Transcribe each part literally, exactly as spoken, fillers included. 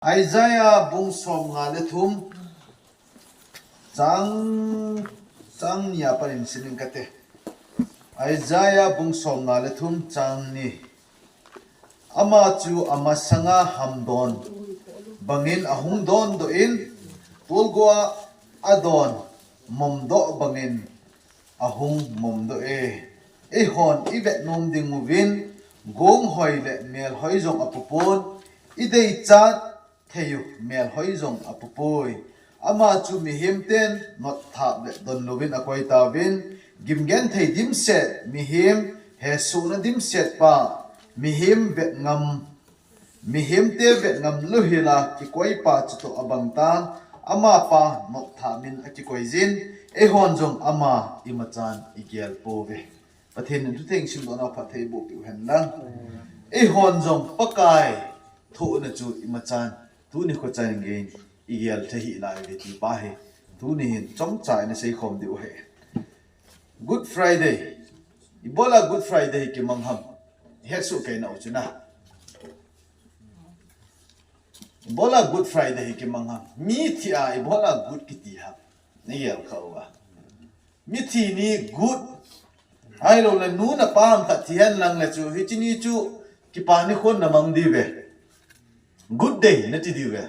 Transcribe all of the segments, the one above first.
Isaiah bung somnga le thum, chang, chang ni a panin simin kate. Isaiah bung somnga le thum, chang ni. Ama chu amasanga hamdon bangin ahung dondoh in, tolgoa adon momdoh bangin ahung momdoh e. Eihon ivet nom ding uvin, gonghoi le melhoi jong apupon, ideichat theiyu melhoi jong apupoi. Ama chu mihemten notthap le donlouvin akoi tauvin, gimgenthei dimset, mihem hesohna dimset pa, mihem vetngam, mihemte vetngam louhela kikoipa chutoh abang tan, amapa notthap in akikoijin, eihon jong ama imachan igel pouve. Pathen in thutheng simdohna phatthei boh peh uhen lang. Eihon jong Pakai thohna chu imachan, tuni kho chan geiyin igel thei hih lai uve ti pa hi tuni hin chomcha ina seikhom diu ahi. Good Friday. Ibola Good Friday kimang ham? Hetsoh kei nau chu na. Ibola Good Friday kimang ham? Mithi a ibola good kiti ham? Nagel khah uva. Mithi ni good. Ahilouleh nu napa ham khat thi hen lang le chu, hiche ni chu kipa ni khon namang diuve. Good day nati diuve.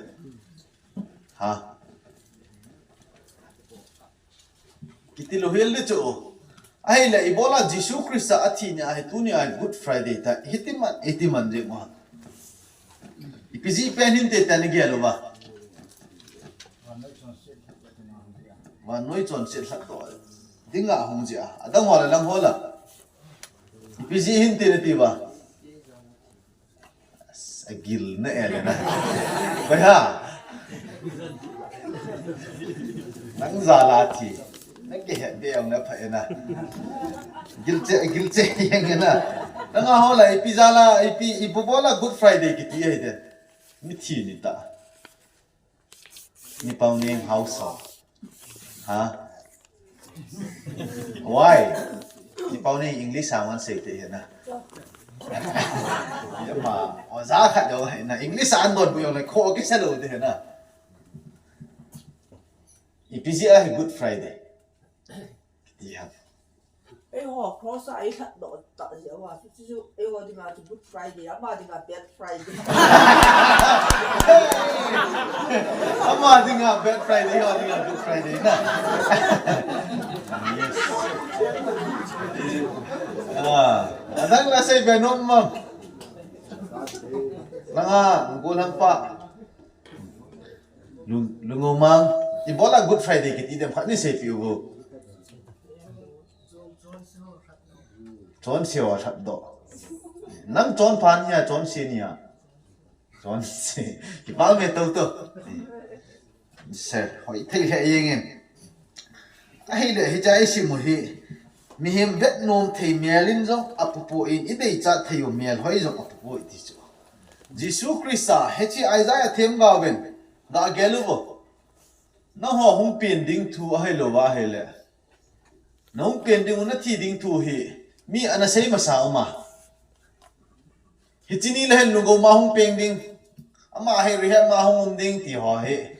Ha? Kiti louhel di chu. Ahile ibola Jesu Christa athi ni ahi, tuni ahi Good Friday ta. Hitiman, hitiman jeng uva. Ipi jeh pen hinte tia nagel uva? Vannoi chonset lhatdoh dinga ahung jeh a. Adang ho la, lang ho la. Ipi jeh hinte nati uva? Agil na e le na. Koi ha? Nang jal a thi. Nakihet be ong na pha e na. Gilche, gilche jeng e na. Nanga ho la, ipi jal a, ipi, ipi bola Good Friday kiti ahi de. Mithi ni ta. Nipaoneng hausa. Ha? Why? Nipaoneng English a man sei te hena. Yama, oja khat jo hena. English a an donbut jong le kho kisa lou te hena. Ipi jeh a hi Good Friday. Kiti ham? Eiho cross a ilhatdoh tah jeh uva chu, chu, chu, eiho dinga chu Good Friday, ama dinga Bad Friday. Ama dinga Bad Friday, eiho dinga Good Friday na. Yes. Ah, adang la sei be nom mam. Langa, ngul ham pa. Lung, lungmong mang. Ibola Good Friday kiti dem khat ni seipeh uvo. Chonse ho lhatdoh. Nang chonpha nia, chonse nia. Chonse. Kipah me tou tou. Sir, hoithei lheh jeng in. Ahile, hiche a isim u hi. Mihem vetnom thei mel in jong apupoi, ideichat thei u melhoi jong apupoi ti chu. Jesu Christa, hiche Isaiah themgao in, ga gel uvo. Nangho hung pen ding thu ahilouva ahile. Nahung pen ding u, nathi ding thu hi mi ana sei masa uma. Hiche ni le hen lungmong ma hung peng ding. Ama hi rehab ma hung um ding ti ho hi.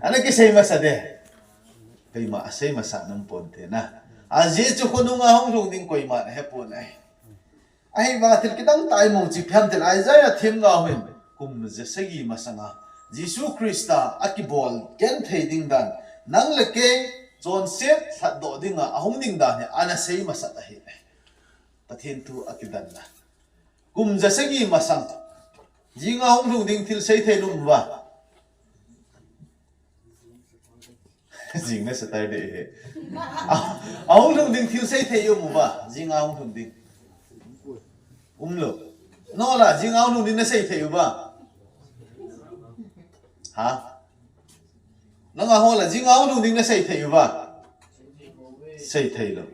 Ana kisei masa de. Keima asei masa nom ponte na. Ajeh chu khonunga hung lhung ding koiman ahepon ahi. Ahivang thil kidang tah imu chu ipi ham tile Isaiah themgao hin kum jasagi masanga Jesu Christa akibol genthei ding dan, nang le kei chonset lhatdoh dinga ahung ding dan hi ana sei masat ahi. Pathen thu akidanna. Kum jasagi masang. Jinga hung lhung ding thil seithei nom uva. Jing na Saturday hi. A, ahung lhung ding thil seithei um uva. Jinga hung lhung ding. Umlou. Nola, jinga hung lhung ding nasei thei uva. Ha? Nanga hola, jinga hung lhung ding nasei thei uva. Seithei lou.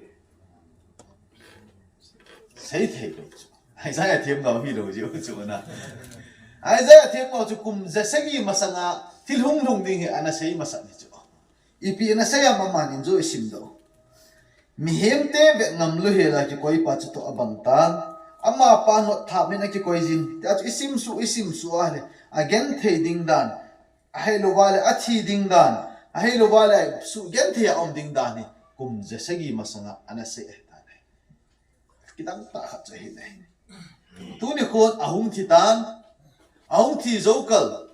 Seithei lou chu. Isaiah themgao hilou jeh u chu na. Isaiah themgao chu kum jasagi masanga thil hung lhung ding hi ana sei masat ni chu. Ipi ana sei am aman in chu isim doh. Mihemte vetngam louhela kikoipa chutoh abang tan. Amapa notthap in akikoijin. Tia chu isim suh, isim suh a le. agenthei ding dan, ahilouva le athi ding dan, ahilouva le sugenthei a um ding dan hi kum ja sagi masanga ana sei ahitai. Kidang tah khat chu ahi nai. Tuni khun ahung thi tan, ahung thi jou kal,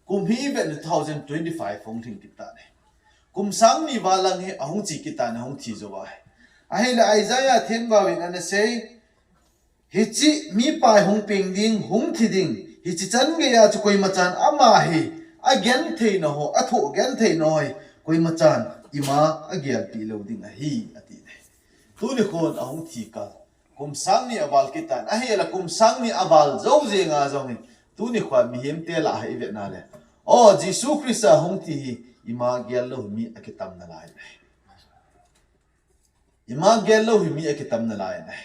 kum hi ven two thousand twenty-five hung lhing kit tan. Kum sang ni val lang hi ahung che kit tan, ahung thi jou ahi. Ahile Isaiah themgao in ana sei, hiche mipa hi hung peng ding, hung thi ding, hiche chan geiya chu koima chan ama hi agentheina ho, athoh gentheina ho hi koima chan ima agelpi lou ding ahi, ati nai. Tuni khun ahung thi kal, kum sang ni aval kit tan, ahile kum sang ni aval jou jenga jong hi, tuni khun mihemte lah a hi ivet na le, o, Jesu Christa hung thi hi ima gel lou hi mi akitam nalai nai. Ima gel lou hi mi akitam nalai nai.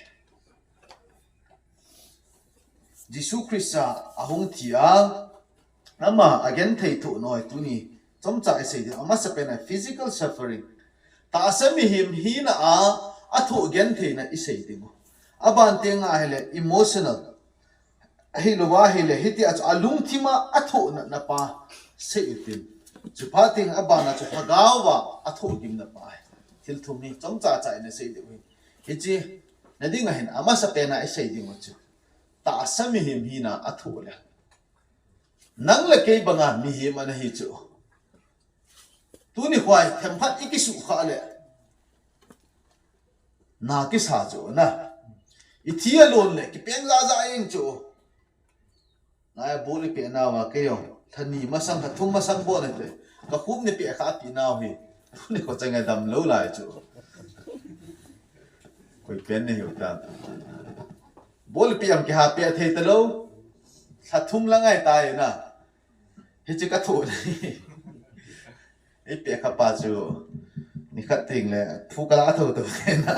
Jesu Christa ahung thi a, ama agenthei thoh nau hi tuni chomcha isei ding, amasapen a physical suffering. Tahsa mihem hina a athoh gentheina isei ding u. Aban tenga ahile emotional. Ahilouva ahile, hitia chu alungthima athoh natna pa sei utin. Chuphat in abana chu lhagao a athoh gimna pa hi. Thil thum hi chomcha cha in isei diu hi. Hiche na dinga hin amasapen a isei ding u chu, tahsa mihem hina athoh le, nang le kei banga mihem ana hi chu. Tuni khun themkhat ikisuhkhah le, na kisa chu na. Ithi alon le kipeng jaja ing chu. Nai, bol ipeh nauva kei jong lha ni masang, lha thum masang bol nate. Kakhup ni peh kha api nau hi. Tuni kho chang a damlou lai chu. Koi pen nahiu tam. Bol ipeh jong kiha peh thei talou. Lha thum lang ahi tai na. Hiche kathoh nai. Eipeh kha pa chu nikhat teng le phu kala thou thou na.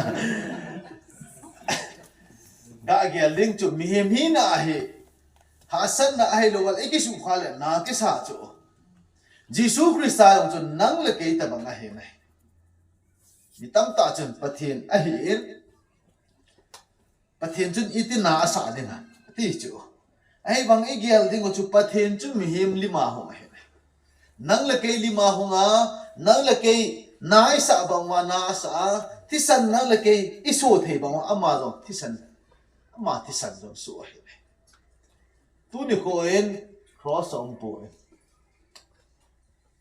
Gagel ding chu mihem hina hi hahsatna ahilouva le ikisuhkhah le na kisa chu. Jesu Christa jong chu nang le kei tabang ahi nai. Mi tamtah chun Pathen ahin, Pathen chun iti na asah ding ham ati chu. Ahivang igel ding u chu Pathen chu mihem lima hung ahi. Nang le kei lima hunga, nang le kei na isah bang uva na asah a, thisan nang le kei iso thei bang uva ama jong thisan, ama thisan jong so ahi. Tuni khun cross a um poi.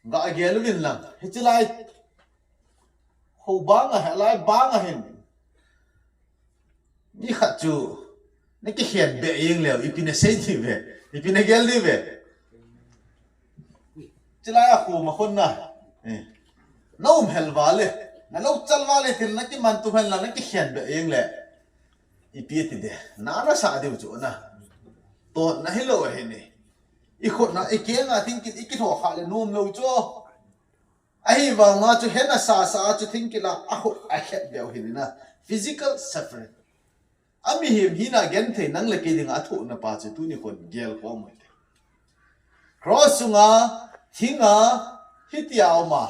Gagel uvin lang, hiche lai kho banga, hilai banga hin mi khat chu nakikhen be jeng leu, ipi nasei diu ve, ipi nagel diu ve. Chulai a khu ma khun na, eh, na um hel vale, na lou chal vale, thil nakiman tum hel na, nakikhen be jeng le, ipi ati de, na nasah diu chu na. Totna hilou ahi nai. Ikhutna, ikenga thingkit ikitho khah le nom lou chu. Ahivanga chu hena sasa a chu thingkit la akhut akhet beu hi na. Physical suffering. Amihem hina genthei nang le kei dinga athohna pa chu tuni khun gel khom u hite. Cross sunga, thinga, hitia uma.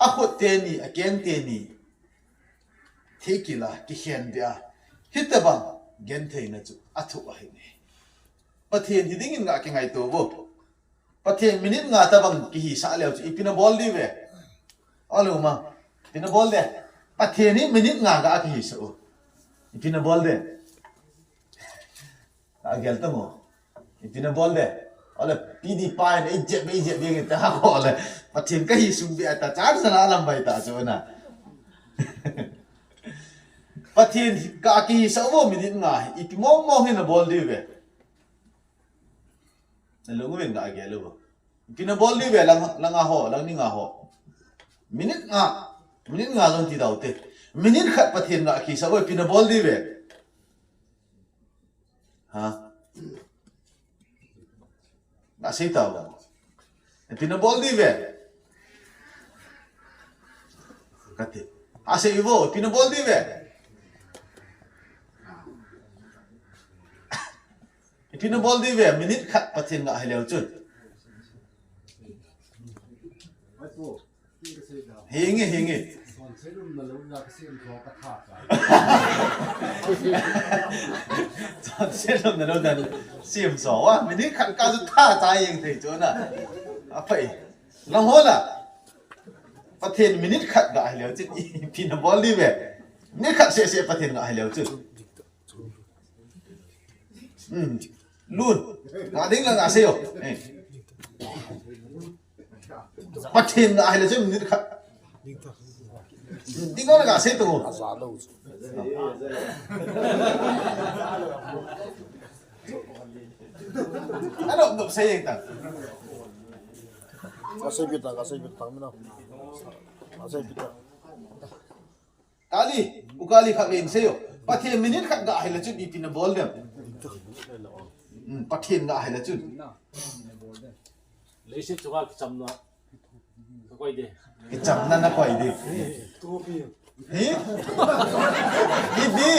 Akhut teni, akeng teni. Thikila, kikhen bia. Hitabang gentheina chu athoh ahi nai. Pathen hi dingin nga kingaito vo. Pathen minute nga tabang kihisah leu chu ipi nabol diu ve. Alo ma. Ipi nabol de. Pathen hi minute nga ga kihisah u. Ipi nabol de. Agel tamo. Ipi nabol de. Ole P D pa in ijep ijep ding ta ha ko le. Pathen kahi sung bia ta char sana lam bai ta chu na. Pathen ka kihisah u minute nga. Ipi mong mong hi nabol diu ve. Nalung uvin nga agel u. Ipi nabol diu ve lang, lang a ho, lang ni nga ho. Minute nga, minute nga jong ti dau te. Minute khat Pathen nga kihisah u, ipi nabol diu ve. Ha? Nasei tau. Ipi nabol diu ve. Kati. Asei vo, ipi nabol diu ve. Ipi nabol diu ve, minute khat Pathen nga hileu chun. Hinge, hinge. Selum na lo na ka sem so ka tha ka. Selum na lo na sem so wa, minute khat ka chu tha cha jeng thei chu na. Aphai. Lang ho la. Pathen minute khat ga hileu chu. Ipi na bol di ve. Minute khat seh seh Pathen ga hileu chu. Hmm. Lun. Nga ding la nga sei o. Eh. Pathen nga ahile chu minute khat. Ding la nga sei tu. Ano, no sei ta. Ka sei pita, ka sei pita, mina. Ka sei pita. Kali, u Kali khat vei in sei o. Pathen minute khat ga ahile chun ipi na bol dem. Hmm, Pathen ga ahile chun. Leiset chunga kichamna. Ka koi de. Kichamna na koi de. Hi? Hi di?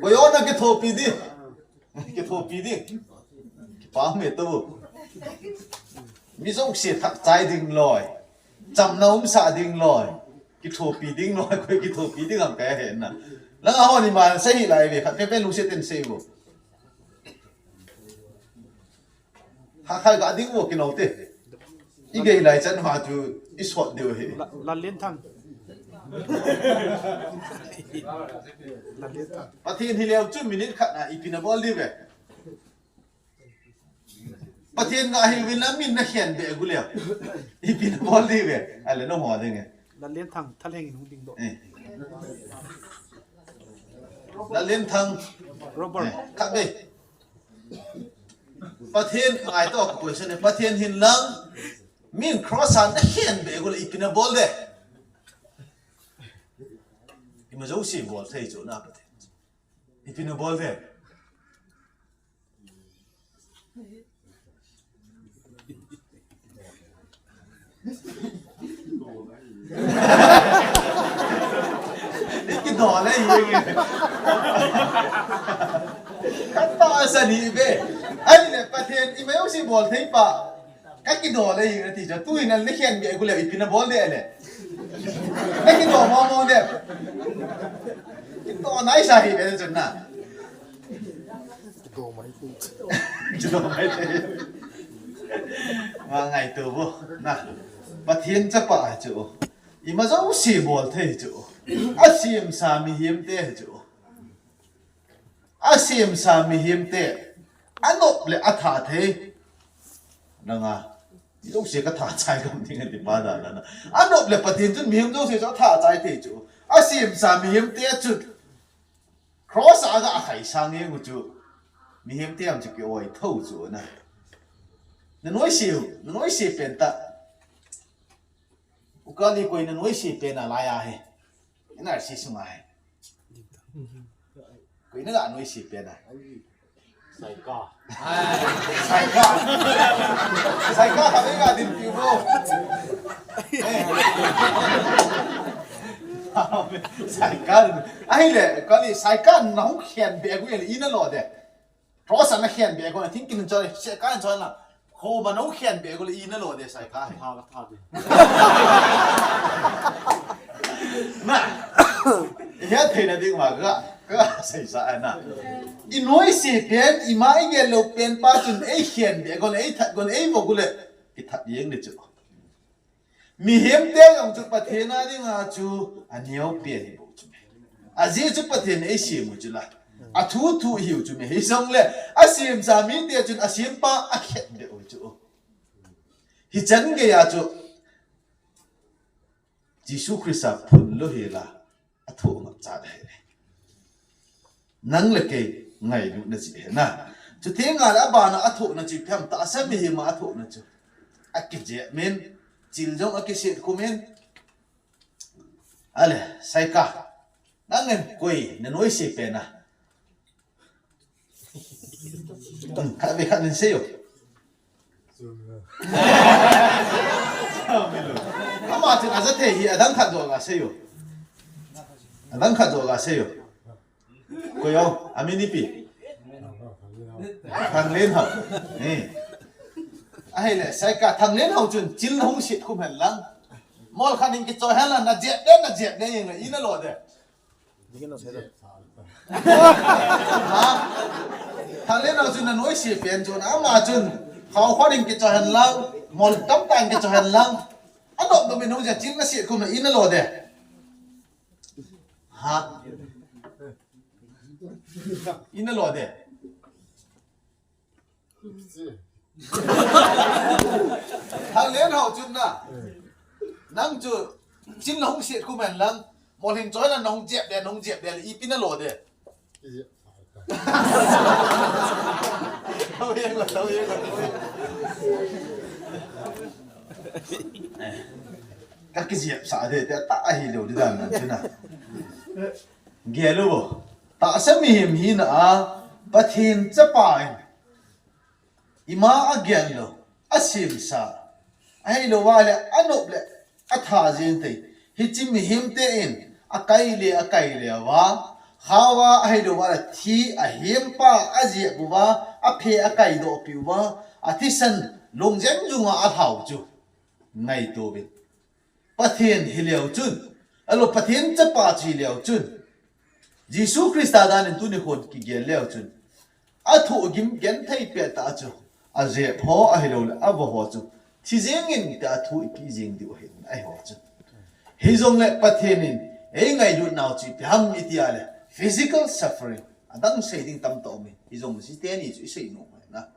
Koi o na kithopi di. Kithopi ding. Kipa me to. Mi jouse thak chai ding loi. Chamna umsa ding loi. Kithopi ding loi, koi kithopi ding am ka he na. Langa ho ni ma sei lai ve khat pe pe lungset in sei vo. Ha khai ga ding vo kino te. I gei lai chan ma chu i sot deu hi. La, Lallen Thang. Lallen Thang. Pathen hileu chu minute khat na ipi na bol di ve. Pathen nga hi vin na min na khen be gu leu. Ipi na bol di ve. Ale no mo ding e. Lallen Thang, Thalheng in hung ding do. Eh. Lallen Thang. Robert. Eh, khat be. Pathen ngai to question e. Pathen hin lang. Min cross an na khen be gu le ipi na bol de. Ima jouse bol thei chu na Pathen. Ipi na bol de. Kidol e. Khat pa sa ni be. Ahile Pathen ima jouse bol thei pa. Ka kidol e, na ti chu. Tu in na khen be gu le, ipi na bol de le. Na kidol mo mo de. Kidol nai sa hi be chu na. Kidol mai tu. Kidol mai tu. Ma ngai tu bo. Na. Pathen chapa chu. Ima jouse bol thei chu. A semsa mihem te chu. A semsa mihem te, a nop le a tha thei. Nanga, jouse ka tha chai gam ding a ti pa da la na. A nop le Pathen chun mihem jouse chu a tha chai thei chu. A semsa mihem te chu. Cross a ga a khai sang e ngu chu. Mihem te am chu ki oi tho chu na. Na noise, na noise pen ta. U Kali koi na noise pen a lai a he. N R C sunga he. Koi na ga noise pen a. Saika. Saika. Saika kha ga din piu bo. Eh. Saika. Ahile, Kali Saika na hung khen be gu le i na lo de. Cross a na khen be gu na thing kin choi, se kan choi na. Ho ma no khen be gu le i na lo de Saika. Tha, tha de. Na. He thei na ding ma ga, ga sei sa na. I noise pen, i ma i gel lo pen pa chun ei khen be gu le, ei that gu le, ei vo gu le. Ki that jeng le chu. Mihem te jong chu Pathen a dinga chu a neo pen hi bou chu me. A jeh chu Pathen ei sem u chu la. A thu thu hi u chu me. Hi jong le a semsa mi te chun a sempa a khet be u chu. Hi chan gei a chu Jesu Christa phun lo hi la. A thoh ngap cha da he. Nang le kei ngailutna chu he na. Chuti nga le abana a thohna chu phem ta, a sa mihem a thohna chu. A kijep min, chil jong a kiset khu min. Ale, Saika. Nang en koi, na noise pen a. Khat ve khat nin sei o. Ama chun a ja thei hi adang khat joh ga sei o. Adang khat joh ga sei o. Koi o, a min ipi. Thanglenhao. Eh. Ahile, Saika, Thanglen ho chun, chil nahung siat khum hen lang. Mol khat in kichoi hen lang, na jep de, na jep de, jeng le, ina lo de. Ha? Thanglen ho chun, na noise pen chun, ama chun, khao khat in kichoi hen lang, mol tamtah in kichoi hen lang. Adop dop in hung jep, chil na siat khum na, ina lo de. Ha? Ina lo de. Thanglen ho chun na. Nang chu chil nahung siat khum hen lang. Mol hin choi na nahung jep de, nahung jep de, ipi na lo de. Tau ye ko, tau ye ko. Ka kijep sa de, te ta ahi lo di dan nan chu na. Gel u vo. Tahsa mihem hina a, Pathen chapa in ima a gel lo, a semsa. Ahilou va le, a nop le, a tha jeng thei. Hiche mihem te in, a kai le, a kai le va. Khao va, ahilou va le, thi a hempa, a jep uva, a phe a kai doh pi uva, a thisan, long jeng jung a a lhau chu. Ngaito uvin. Pathen hi leu chun, alo Pathen chapa chu hi leu chun, Jesu Christa dan in tuni khon kigel leu chun, a thu gim genthei pet a chu, a jep ho ahilou le, a vo ho chu, thi jeng in te a thu ipi jeng diu ahi, ahi ho chu. Hijong le Pathen in, ei ngailut nau chu ipi ham iti a le, physical suffering, adang sei ding tam tah um e, hijong le si teni chu i sei nom mai na.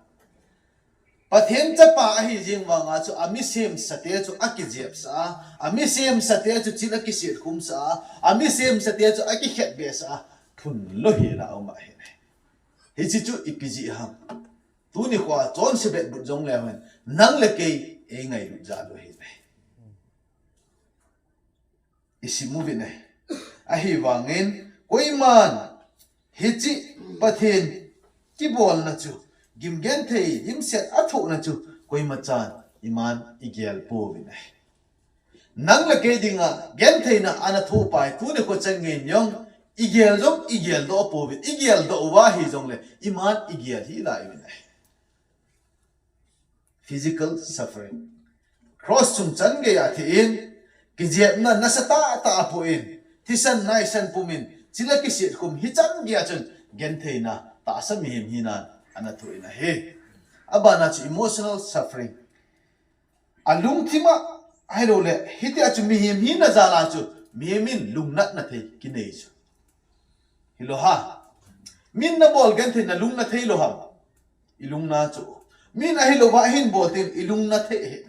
Pathen chapa ahi jeng vang a chu, a mi semsa te chu a kijep sa a, a mi semsa te chu chil a kisiat khum sa a, a mi semsa te chu a kikhet be sa a, phun lo hi la um ahi ne. Hiche chu ipi jeh ham. Tuni kho a chonse bet but jong le hen, nang le kei ei ngailut jal u ahi ne. I sim uvin ahi. Ahivangin, koiman, hiche Pathen kibolna chu, gim genthei, dimset a thohna chu, koima chan, iman i gel pouvin ahi. Nang le kei dinga, gentheina ana thoh pai, tuni kho chan ngen jong, i gel jong, i gel doh pouvin, i gel doh uva hijong le, iman i gel hi lai uvin ahi. Physical suffering. Cross chung chan gei a thi in, kijepna nasatah tah a apoh in, thisan naisan pum in, chil a kisiat khum hi chan gei a chun, gentheina tahsa mihem hina ana thoh in ahi. Abana chu emotional suffering. A lungthim a, ahilou le, hitia chu mihem hina jal a chu, mihem in lungnatna thei kinei chu. Hilou ham. Min na bol genthei na lung na thei lou ham. I lungna chu. Min ahilou va ahin bol tin i lung na thei ahi.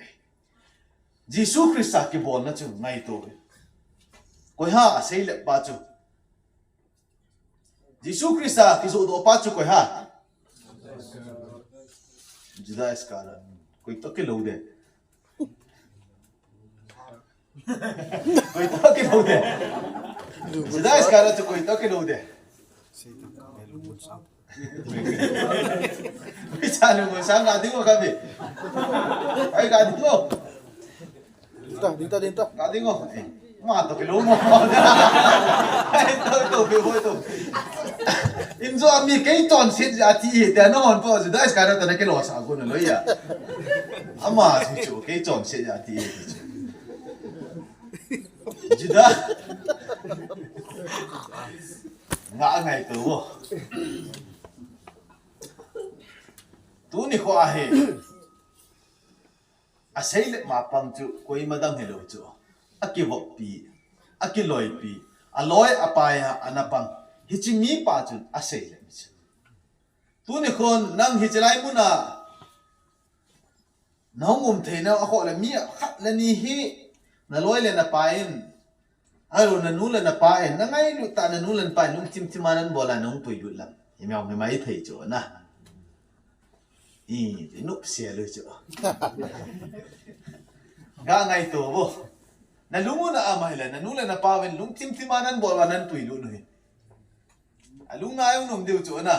Jesu Christa kibolna chu ngaito ve. Koi ham asei le pa chu. Jesu Christa kijoh doh pa chu koi ham. Judas Iscariot. Koi toh kilou de. Koi toh kilou de. Judas Iscariot chu koi toh kilou de. Koi cha lungmonsang ga ding o kami. Ai ga ding o. Ding ta, ding ta, ding ta. Ga ding o. Eh. Ma toh kilou mo. Ai, toh, toh, toh, toh. Injo ami kei chonset ja ti hi te na hon po Judas Iscariot na kilou sa gon loi a. Ama chu chu kei chonset ja ti hi chu. Judas. Nga ngaito o. Tuni kho ahi. Asei le ma pang chu koima dang hilou chu. Akivoppi, akiloipi, aloi apai a ana pang. Hiche mipa chun asei le mi chu. Tuni khon nang hiche lai mun a nahung um thei nau a kho le mi khat le ni hi naloi le napa in. Ahilou nanu le napa in, nangailut tah nanu le napa in, lungthim thim a nan bol a nahung puilut lam. Hi miau mi mai thei chu na. I, i nop se lu chu. Ga ngaito vo. Nalung u na ama hile, nanu le napa in, lungthim thim a nan bol a nan puilut nu hi. Alung na jong nom diu chu na.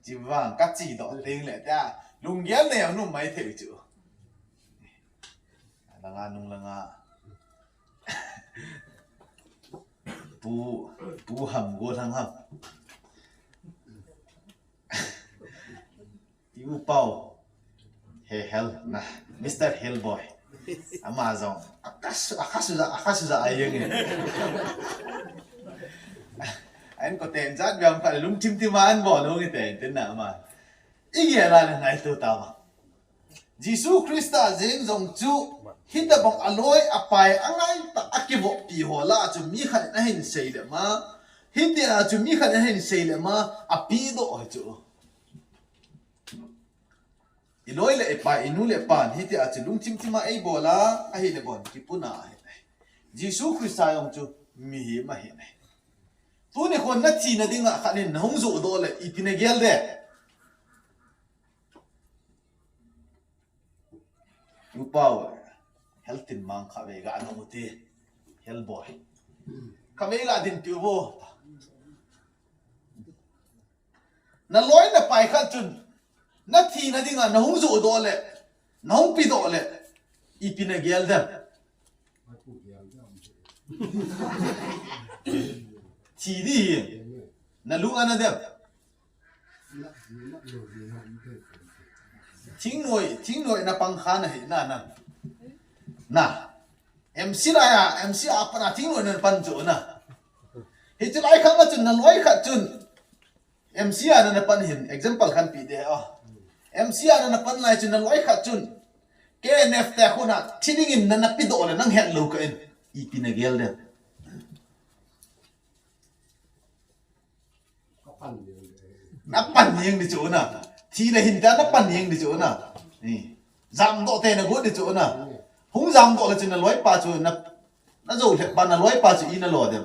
Chi vang ka chi doh teng le ta. Lunggel na jong nom mai thei chu. Langa nung langa. Pu, pu ham, go thang ham. I u pau. He hell na, Mister Hellboy. Ama jong. Akas, akas uza, akas uza ayeng e. Ain ko ten jat biam ka lungthim thim a an bol hung i ten, ten na ama. Igel a le ngaito tauva. Jesu Christa jeng jong chu, hitabang aloi apai angaita akivoppi ho lah a chu mi khat in ahin sei le ma. Hitia chu mi khat in ahin sei le ma, apedoh hi chu. I loi le i pai, i nu le i pan, hitia chu lungthim thim a eibol a, ahile bon, kipuna ahi. Jesu Christa jong chu mihem ahi. Tuni khon na thina dinga khat in na hung johdoh le, ipi na gel dem? Upau, hell tin mang kha vei ga nung uti, Hellboy. Kha vei ga din piu vo. Na loi na pai khat chun, na thina dinga na hung johdoh le, na hung pedoh le, ipi na gel dem? Thi di hi, na lung ana dem? Thingnoi, thingnoi na pang kha na hi na na. Na. M C la ya, M C a pana thingnoi na pan chu na. Hichu lai khat ma chun na loi khat chun. M C a na na pan hin, example khat pe de o. M C a na na pan lai chun na loi khat chun. K N F te khu na, thi dingin na na pedoh le nang het lou ka in. Ipi na gel dem? Na pan jeng di chu na. Thi le hin ta na pan jeng di chu na. Ni. Jamdoh te na got di chu na. Hung jamdoh le chu na loi pa chu na, na jo le pa na loi pa chu i na lo dem?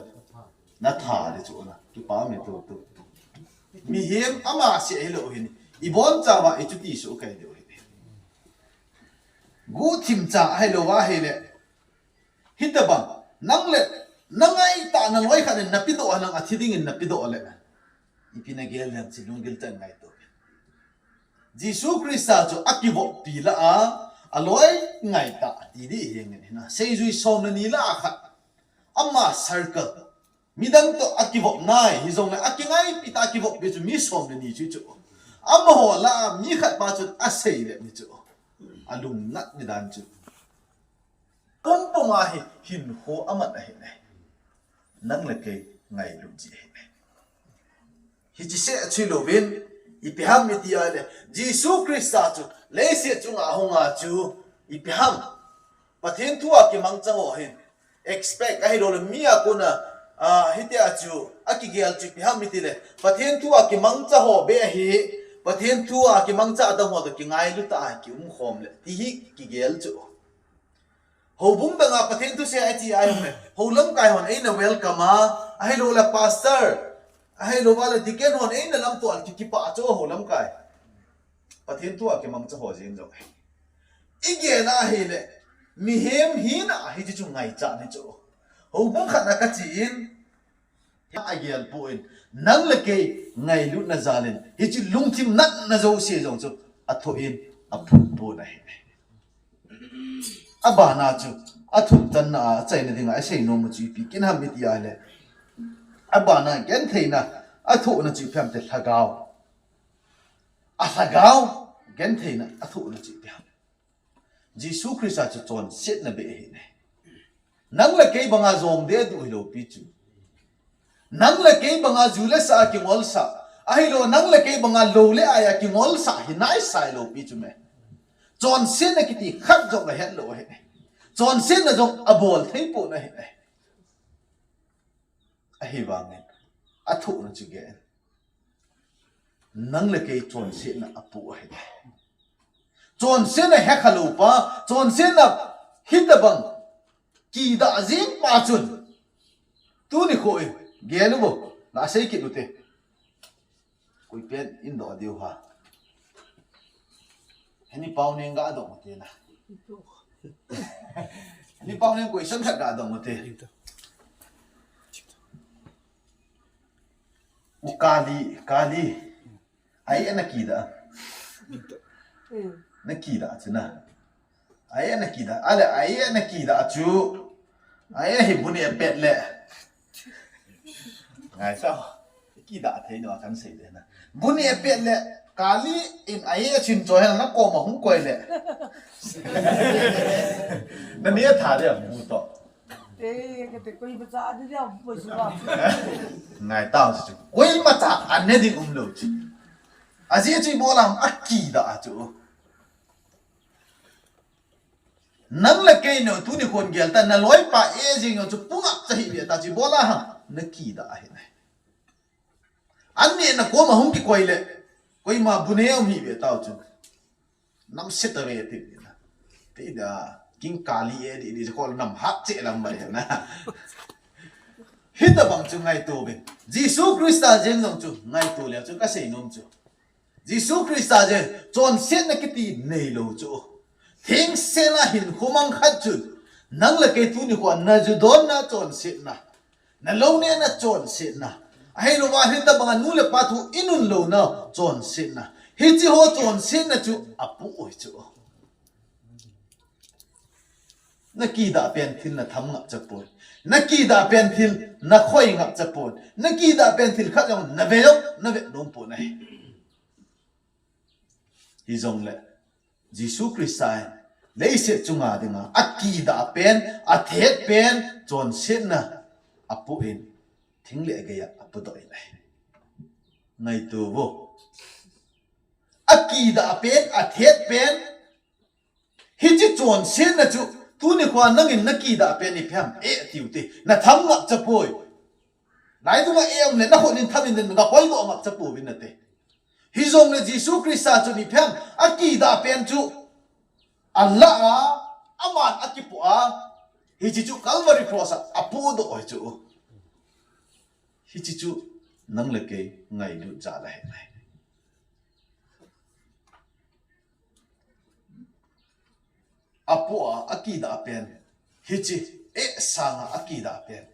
Na tha di chu na. Kipa me tu tu. Mihem ama se hilou hin. I bon chauva i chuti su kai diu hi. Guhthim cha ahilou va hile. Hitabang, nang le, na ngaitah na loi khat in na pedoh a, nang a thi dingin na pedoh le. Ipi na gel dem chi lunggil tah in ngaito. Jesu Christa chu akivoppi lah a, aloi ngaitah ti di hi ngen hina. Seijui som le ni lah a khat. Ama circle. Midang toh akivop nai, hijongle akingaipi tah a akivoppi chu mi som le ni chu chu. Amaho lah a mi khat pa chun asei le mi chu. Alungnat ni dan chu. Pumpum a hi hinkho aman ahi ne. Nang le kei ngailut ji ahi ne. Hiche seh chu louvin, ipi ham iti a le, Jesu Christa chu leiset chunga ahung a chu, ipi ham? Pathen thu a kimangcha ho hin expect ahilou le, mi a kona, a, hitia chu akigel chu ipi ham iti le, Pathen thu a kimangcha ho beh ahi, Pathen thu a kimangcha adang ho toh kingailut a kium khom le, ti hi kigel chu. Houbung dang a Pathen thu sei a ichi a jong le, hou lamkai hon eina welcome a, ahilou le pastor, ahilou va le deacon hon eina lamto a kipah chu hou lamkai. Pathen thu a kimangcha ho jeng jong. I gel a ahile, mihem hina a hiche chu ngaichat ni chu. Houbung khat na kache in, a gel poi, nang le kei ngailutna jal in, hiche lungthim natna jouse jong chu, athoh in, aphut pon ahi. Abana chu, athup channa a, achaina dinga, asei nom u chu ipi kin ham iti a le. Abana gentheina, athohna chu ipi ham iti le lhagao. A lhagao, gentheina, athohna chu ipi ham. Jesu Christa chu chonsetna beh ahi ne. Nang le kei banga jong deh duh hilou pi chu. Nang le kei banga ju le sa a kingolsah. Ahilou nang le kei banga lou le ai a kingolsah hi naisai lou pi chu me. Chonsetna kiti khat jong ahet lou ahi ne. Chonsetna jong abol thei pon ahi ne. Ahivangin, athohna chu gen. Nang le kei chonsetna apoh ahi. Chonsetna hekha lou pa, chonsetna hitabang kidah jing pa chun. Tuni kho in, gel u vo, na sei kit u te. Koi pen in doh diu ham. Heni pau neng ga dong te na. Heni pau neng koi san khat ga dong te. U Kali, Kali. Ai na kidah. Na kidah chu na. Ai na kidah. Ale ai na kidah chu. Ai hi bu neh pet le. Ngai sao. Kidah thei no kan sei le na. Bu neh pet le. Kali in ahi a chin choi hen na koma hung koi le. Na ni a tha de mu to. Te, ka te koi ba cha de de mo si ba. Ngai ta chu. Koi ma cha an ne ding um lo chu. A ji chu bola a ki da chu. Nang le kei no tuni khon gel ta na loi pa e jing no chu punga cha hi be ta chi bola ha. Na ki da hi nai. An ni na koma hung ki koi le. Koi ma bu ne um hi be ta chu. Nam se ta ve ti ni na. Ti da king kali e di di ko nam hat che lam ba na. Hita bang chu ngai to be. Jesu Christa jeng jong chu ngai to le chu ka sei nom chu. Jesu Christa jeng chonsetna kiti nei lo chu. Thing se na hin khomang khat chu. Nang le kei tuni ko na ju don na chonsetna. Na lo ne na chonsetna. Ahilou va hita bang nu le pa thu inun lo na chonsetna. Hichi ho chonsetna chu apu oi chu. Na ki da pen thil na tham ngap cha pon. Na ki da pen thil na khoi ngap cha pon. Na ki da pen thil khat jong na ve jong na ve nom pon ai. Hi jong le Jesu Christa in leiset chunga dinga a ki da pen, a thet pen, chonsetna apu in thing le gei a apu do in ai. Ngai tu vo. A ki da pen, a thet pen, Hichi chonsetna chu tuni khoa nangin na ki da pen i phiam e tiu te na tham ngap cha poi. Lai tunga e um le na khon in tham in den ga hoi do ngap cha po vin na te. Hi jong le Jesu Christa chu ni phiam a ki da pen chu a la a aman a ki po a hichi chu Calvary cross a a po do oi chu. Hichi chu nang le kei ngai lut ja la he nai. Apu a, a ki da pen. Hichi, e sanga a ki da pen.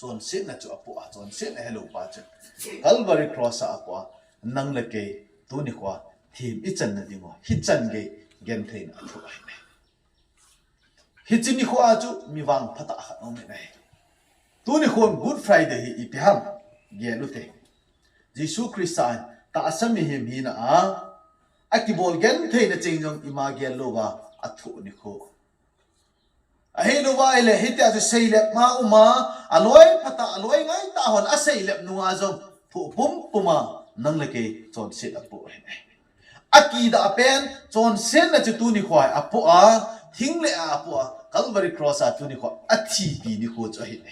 Chonsetna chu apu a, chonsetna hello pa chu. Calvary cross a apu a, nang le kei, tuni khoa, thim i channa ding o, hi chan gei, gen theina a thu ai ne. Hichi ni khoa chu, mi vang phata khat om ne. Tuni khon Good Friday hi ipi ham, gel u te. Jesu Christa in, ta asami him hina a, A kibol genthei na ching jong ima gel lou va a thu ni khu. Ahi lou va ile hitia chu seilep ma uma a loi phata a loi ngai ta hon a seilep nunga jong thu pum puma nang le kei chonset a pu ahi. A kida pen chonset na chu tuni khoi a pu a thing le a pu a Calvary cross a tuni khoi a thipi ni khu chu ahi.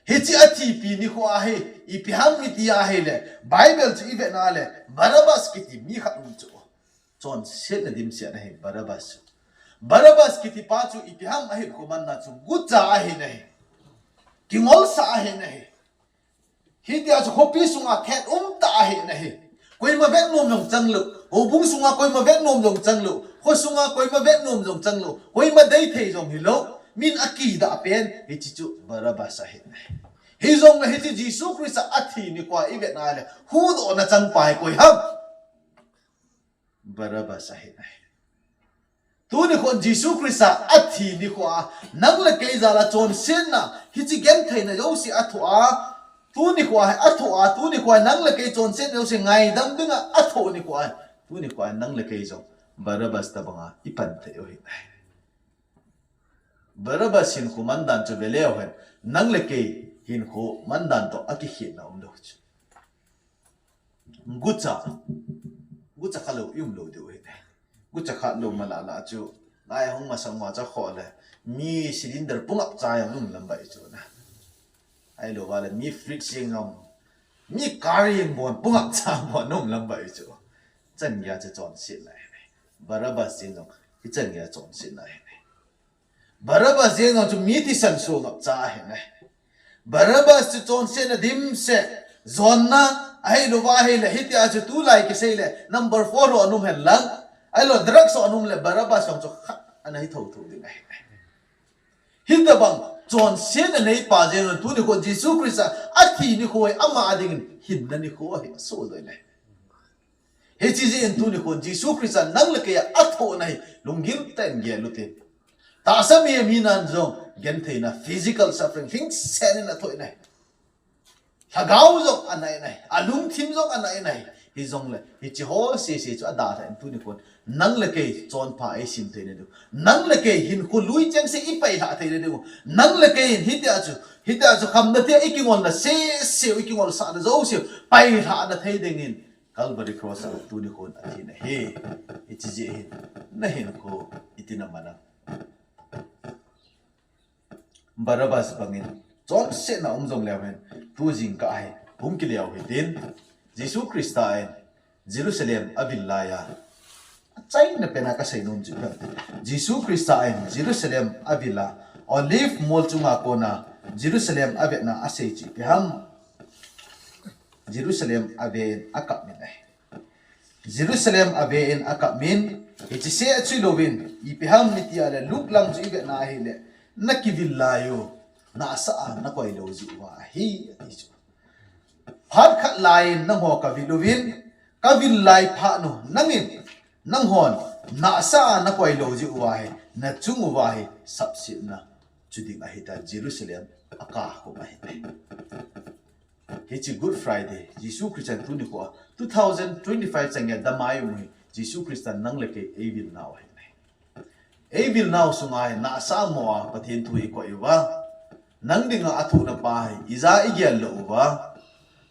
Hichi a thipi ni khu ahi, ipi ham iti ahile, Bible chu i vena le, Barabbas kiti mi khat um chu. Chonset na dimset ahi, Barabbas chu. Barabbas kiti pa chu ipi ham ahi khu manna chu, gucha ahi nahi. Kingolsa ahi nahi. Hitia chu khopi sunga thet um ta ahi nahi. Koima vet nom jong chang lou. Houbung sunga koima vet nom jong chang lou. Kho sunga koima vet nom jong chang lou. Koima dei thei jong hi lou. Min a kida pen hichi chu Barabbas ahi. Hi jong le hichi Jesu Christa a thi ni khoi i vet na le. Hudoh na chang pai koi ham. Barabbas ahi. Tuni khon Jesu Christa a thi ni khoi a, nang le kei jal a chonset na, hichi genthei na jouse a thoh a, tuni khoi a thoh a, tuni khoi nang le kei chonset na jouse ngaidam dinga a thoh ni khoi, tuni khoi nang le kei jong Barabbas tabanga i pan thei u ahi. Barabbas hinkho mandan chu ve leu hen, nang le kei hinkho mandan toh a kikhetna um lou chu. Gucha. Gucha kha lou i um lou diu ahi. Gucha kha lou ma la la chu. Lai hung masang ma cha kho le. Mi cylinder pungap cha jong um lam bai chu na. Ahilou va le mi fridge jeng jong. Mi car jeng bon pungap cha bon um lam bai chu. Chan gei a chu chonset na ahi. Barabbas jeng jong. Hi chan gei a chonset na ahi. Barabbas jeng jong chu mi thisan so ngap cha ahi nai. Barabbas chu chonset na dimset. Jonna ahilou va ahile hitia chu tulai kisei le number four ho anum hen lang. Ahilou drugs ho anum le Barabbas jong chu khat ana hi tho tho ding ahi nai. Hitabang chonset na nei pa jeng jong tuni khon Jesu Christa a thi ni khoi ama a dingin hinna ni khoi ahi so doi nai. Hichi jeh in tuni khon Jesu Christa nang le kei a thoh na hi lunggil tah in gel u te. Tahsa mihem hina jong genthei na physical suffering hing sen in a thoh na hi. Lhagao jong a nai nai, a lungthim jong a nai nai. Hijongle hiche ho sese chu adalhah in tuni khon nang le kei chonpha eisim theina diu, nang le kei hinkho lui chengse ipailhah theina diu, nang le kei in hitia chu, hitia chu khamna thia ikingolna sese u, ikingolsahna jouse u pailhahna thei dingin Calvary Cross a tuni khon athina ahi. Hiche jeh hin na hinkho iti na mana? Barabbas bangin chonsetna um jongleu hen, tu jingkah hi hung kile u hitin, Jesu Christa in Jerusalem avil laiya, achaina pena kasei nom chu, Jesu Christa in Jerusalem avil a, Olive mol chunga kona Jerusalem avetna asei chu ipi ham? Jerusalem ave in akap min ahi. Jerusalem ave in akap min, hiche seh chu louvin, ipi ham iti a le, Luke lang chu ivetna ahile, na kivil lai u nahsah a nakoi lou jeh uva ahi, ati chu. Phat khat laiyin nangho kavil uvin, kavil lai phat u nangin, nanghon nahsah a nakoi lou jeh uva hi, nachung uva hi sapsetna chu ding ahitai, Jerusalem akap khom ahitai. Hiche Good Friday, Jesu Christa tuni kho a two thousand twenty-five chang geiya damai u hi, Jesu Christa nang le kei eivilnau ahi. Eivilnau sunga hi nahsah mo a Pathen thu ikoi uva, nang dinga athohna pa hi ija igel lou uva,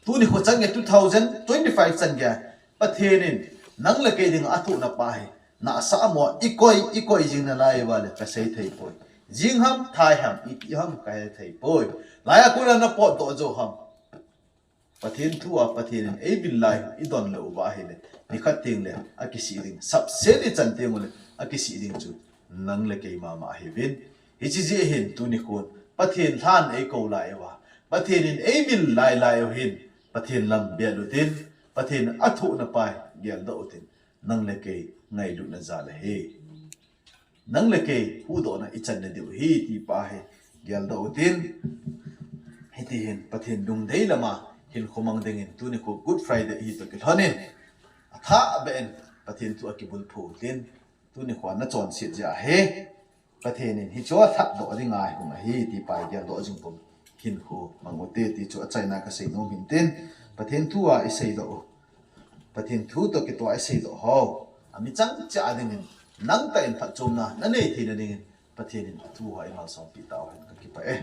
tuni kho chang geiya two thousand twenty-five chang geiya Pathen in nang le kei dinga athohna pa hi nahsah mo a ikoi, ikoi jing nalai uva le kasei thei poi. Jing ham, thai ham, ipi ham kahe thei poi. Laiya kona napotdoh jou ham? Pathen thu a Pathen in eivil lai u idon lou uva ahile, nikhat teng le akisih ding, sapset ichan teng ule akisih ding chu nang le kei mama ahiuvin. Hiche jeh hin tuni khon Pathen lhan eikou lai uva, Pathen in eivil lai lai u hin, Pathen lam bel utin, Pathen athohna pa geldoh utin, nang le kei ngailutna jal ahi. Nang le kei huhdohna ichan nadiu ahi ti pa hi geldoh utin. Hiti hin Pathen lungdei lama hinkho mang dingin tuni kho Good Friday hi toh kilhonin, athahbeh in Pathen thu akibulphu utin, tuni kho nachonset jeh ahi. Pathen in hicheho lhatdoh dinga eihung ahi ti pa hi geldoh jing pum, hinkho mang ute ti chu achaina kasei nom hintin. Pathen thu a iseidoh u, Pathen thu toh kitoh a iseidoh ho, ami chang cheh dingin, nangtah in phatchomna nanei theina dingin Pathen in athu a eimalsompeh tauhen, kakipah e.